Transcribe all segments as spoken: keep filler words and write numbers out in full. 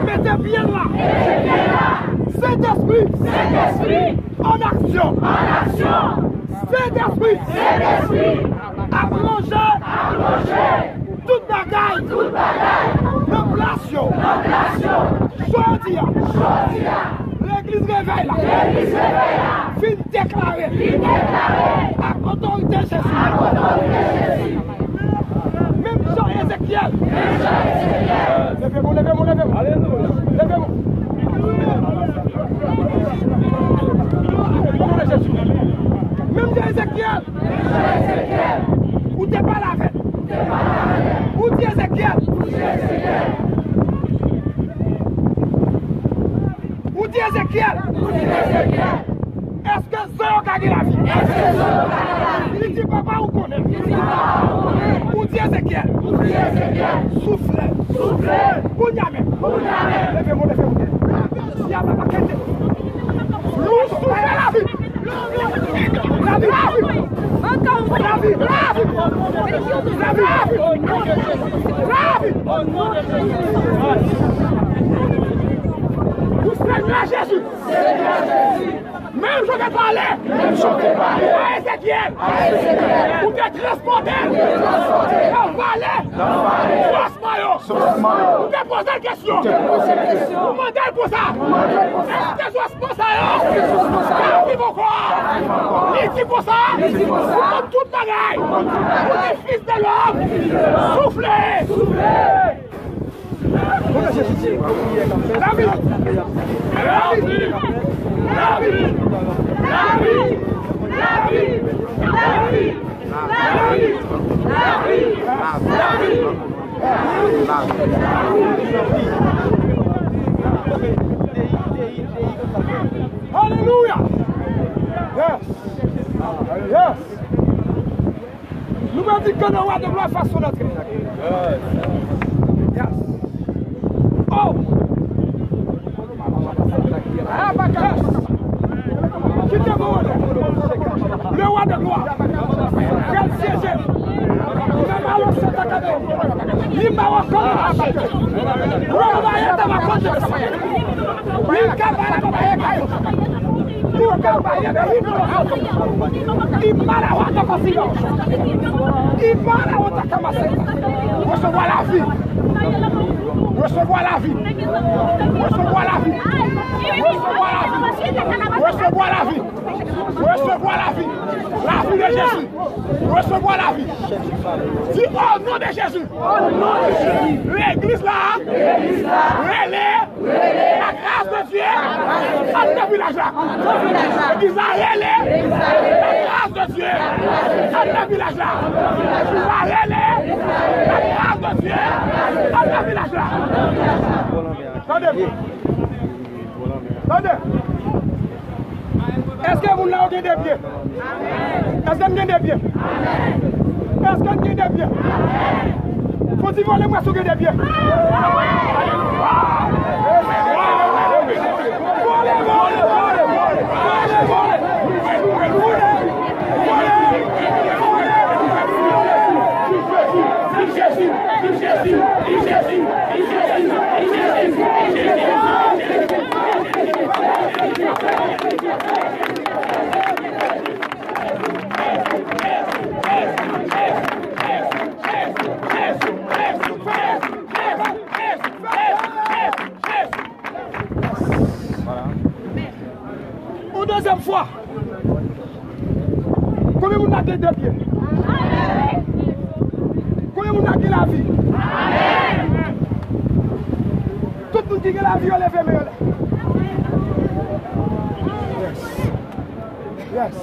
Mete pye l la. Sentespri. Sentespri. An aksyon. An aksyon. Sentespri. Sentespri. Ap ranje. Ap ranje. Tout bagay. Tout bagay. Nan plas yo. Nan plas yo. Jodi a. Jodi a. Legliz Revèy la. Legliz Revèy la. Vin deklare. Vin deklare. Ak otorite Jezi. Ak otorite Jezi. Menm jan Ezekyèl. Menm jan Ezekyèl. Leve mwen, leve mwen, leve mwen. Alelouya. Leve mwen. O non de Jezi. Menm jan Ezekyèl. Menm jan Ezekyèl. Ou te pale avè l. Ou te pale avè l. Ou di Ezekyèl. Ou di Ezekyèl. Ou di Ezekyèl. Ou di Ezekyèl. Èske zan yo ka gen lavi? Èske zan yo ka gen lavi? Li di, Papa, ou konnen. Li di, Papa, ou konnen. Ou di Ezekyèl. Ou di Ezekyèl. Soufle. Soufle. Kounye a menm. Kounye a menm. Leve mwen, leve mwen. Di a papa kete. Lou soufle lavi. Lavi. Lavi. Lavi. Lavi. Lavi. Lavi. Ou Senyè Jezi. Menm jan w te pale. Menm jan w te pale. A Ezekyèl. A Ezekyèl. Ou te transpòte. Ou te transpòte. Nan vale. Nan vale. Osman yo. Osman yo. Ou te poze l kesyon. Ou te poze l kesyon. Ou mande l konsa. Ou mande l konsa. Èske osman sa yo. Èske osman sa yo. Ka viv ankò. Ka viv ankò. Li di konsa. Li di konsa. Ou konn tout bagay. Ou konn tout bagay. Ou di fis de lòm. Fis de lòm. Soufle. Soufle. Lavi! Lavi! Alelouya! Yes! Yes! Nou va di ke le roi de gloire fasse son entrée. Yes. Oh! Yes. Kite mwen wè. Le roi de gloire. Gad syeje. Li ba yo sèt akade. Li ba yo kòm mache. Li ba yo taba kòm mache. Li ka ba yo taba kòm mache. Imana wata kosiyo. Imana wata kamase. Resevwa lavi. Resevwa lavi. Resevwa lavi. Resevwa lavi. Resevwa lavi. Resevwa lavi. Lavi de Jezi. Resevwa lavi. Di, o non de Jezi. O non de Jezi. Legliz la. Legliz la. Rele. Rele. Lakras de Dye. Antre vilaj la. Legliz la rele. Lakras de Dye. Antre vilaj la. Legliz la rele. Lakras de Dye. Antre vilaj la. Tande. Tande. Èske moun la yo gen de pye? Èske n gen de pye? Èske n gen de pye? Fò di vòlè mwen si w gen de pye. Yon dezyèm fwa. Konbyen moun la gen de pye? Konbyen moun la gen lavi? Tout moun ki gen lavi yo leve men yo la. Yes. Yes.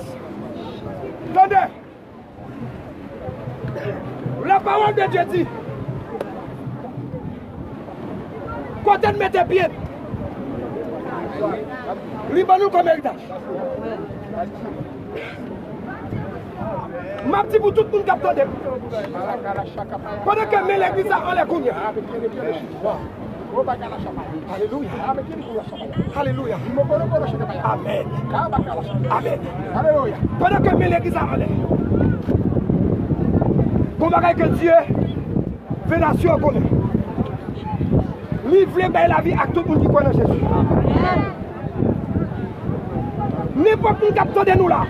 Tande. La parole de Dieu dit, kote n mete pye n, li ban nou kòm eritaj. M ap di pou tout moun k ap tande m, pandan ke men legliz la anlè kounye a. Alelouya. Alelouya. Amèn. Amèn. Alelouya. Pandan ke men legliz la anlè, gon bagay ke Dye fè nasyon an konnen. Li vle bay lavi ak tout moun ki kwè nan Jezi. Nenpòt moun k ap tande nou la,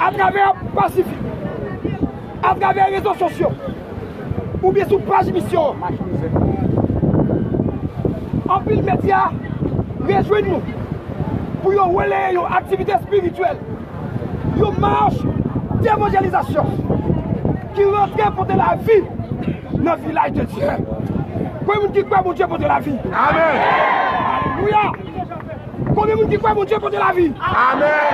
atravè Pasifik, atravè rezo sosyo, oubyen sou paj misyon an, anpil medya rejwenn nou pou yo releye yon aktivite espirityèl, yon mach devanjelizasyon ki rantre pote lavi nan vilaj de Dye. Konbyen moun ki kwè Bondye pote lavi? Amèn. Alelouya. Konbyen moun ki kwè Bondye pote lavi? Amèn.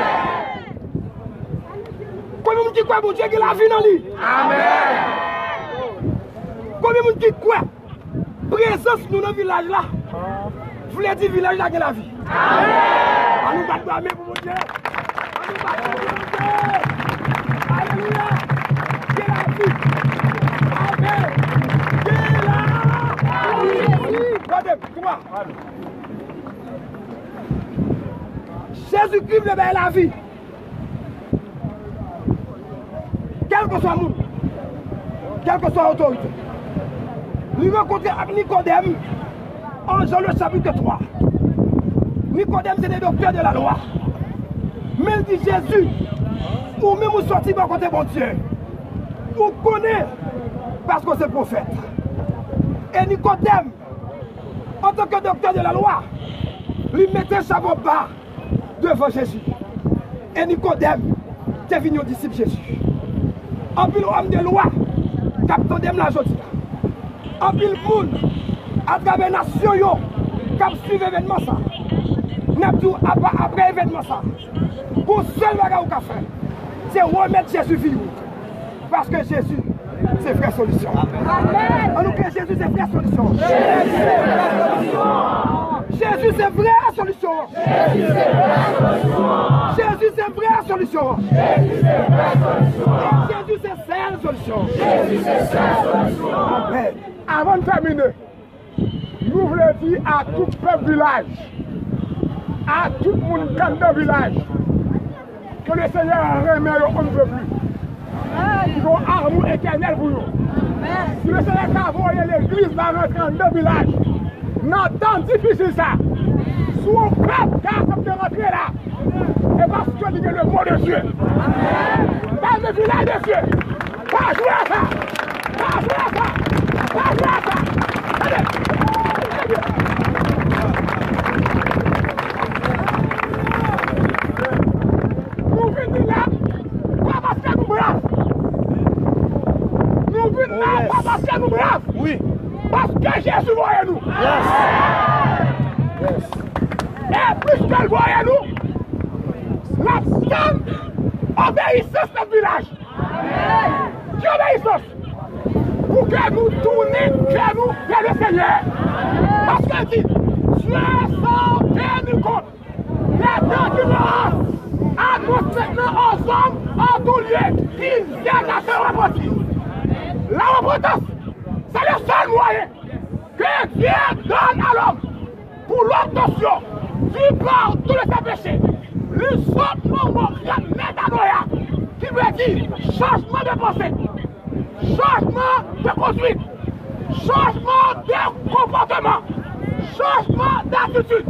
Konbyen moun ki kwè Bondye gen lavi nan li? Amèn. Konbyen moun ki kwè prezans nou nan vilaj la vle di vilaj la gen lavi? Ann nou bat bra men pou Bondye. Ann nou bat men pou Bondye. Alelouya. Gen lavi. Amèn. Gen lavi. Gade, twa. Jezikri vle bay lavi. Kèlkeswa moun, kèlkeswa otorite. Li rankontre ak Nikodèm an Jan le chapitre twa. Nikodèm se te doktè de la lwa. Men l di Jezi, ou menm ou sòti bò kote Bondye. Ou konnen paske w se pwofèt. E Nikodèm, antanke doktè de la lwa, li mete chapo ba devan Jezi. E Nikodèm te vin yon disip Jezi. Anpil òm de lwa k ap tande m la jodi a. Anpil moun atravè nasyon yo k ap swiv evènman sa. N ap di w apa, apre evènman sa, gon sèl bagay ou ka fè, se remèt Jezi vi w. Paske Jezi se vrè solisyon. Ann nou kriye, Jezi se vrè solisyon. Jezi se vrè solisyon. Jezi se vrè solisyon. Jezi se vrè solisyon. Jezi se sèl solisyon. Jezi se sèl solisyon. Amèn. Avan n tèmine, nou vle di a tout pèp vilaj, a tout moun k anndan vilaj, ke Lesenyè renmen yo on ne peut plus. Ki gen yon amou etènèl pou yo. Si Lesenyè ka voye legliz la rantre anndan vilaj, nan tan difisil sa, si yon pèp ka aksepte rantre la, e paske li gen le mot de Dieu. Bay men vilaj de Dieu. Pa jwe a sa! Pa jwe a sa! Pa jwe a sa! Tande! Nou vin la, pa paske nou brav. Nou vin la, pa paske nou brav. Wi. Paske Jezi voye nou. Yes. Yes. E pliske l voye nou, n ap tann obeyisans nan vilaj. Ki obeyisans? Pou ke nou tounen kè nou vè Lesenyè. Paske l di, Dieu s'en tenu compte. Les dents du Mahomet annoncent maintenant aux hommes en tout lieu qu'ils viennent à se repentir. La repentance, c'est le seul moyen que Dieu donne à l'homme pour l'obtention du pardon de ses péchés. Li sot nan mo grèk metanoia, ki vle di chanjman de panse, chanjman de konduit, chanjman de konpòteman, chanjman datitid.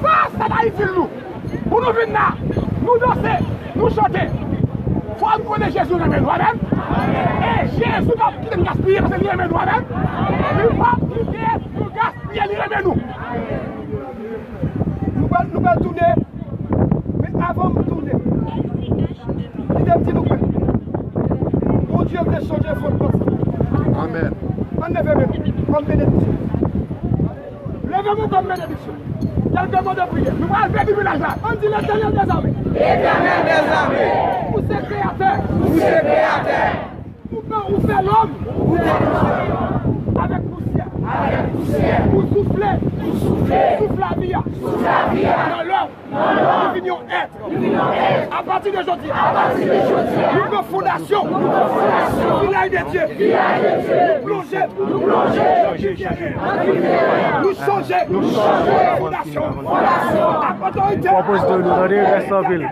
Sa, sa ta itil nou. Pou nou vin la, nou danse, nou chante. Fò nou konnen Jezi renmen nou, amèn. E Jezi p ap kite n gaspiye, paske li renmen nou, amèn. Li p ap kite nou gaspiye, li renmen nou. Nou pral, nou pral tounen, men avan m tounen, kite m di nou ke Bondye vle chanje fòt plas. Amèn. Ann leve men nou, kòm benediksyon. Leve men kòm benediksyon. Kèlke mo de priyè. Nou pral beni vilaj la. Ann di, Letènèl dèzame. Letènèl dèzame. Ou se kreyatè. Ou se kreyatè. Ou fè, ou fè lòm. Ou fè lòm. Avèk pousyè. Avèk pousyè. Ou soufle. Ou soufle. Souf lavi a. Souf lavi a. Nan lòm. Li vin yon èt. Apati de jodi a, nou pran fondasyon Vilaj de Dye. Nou plonje nan Krityen. Nou chanje fondasyon ak otorite. Pwopoze nou tande, rès anpil.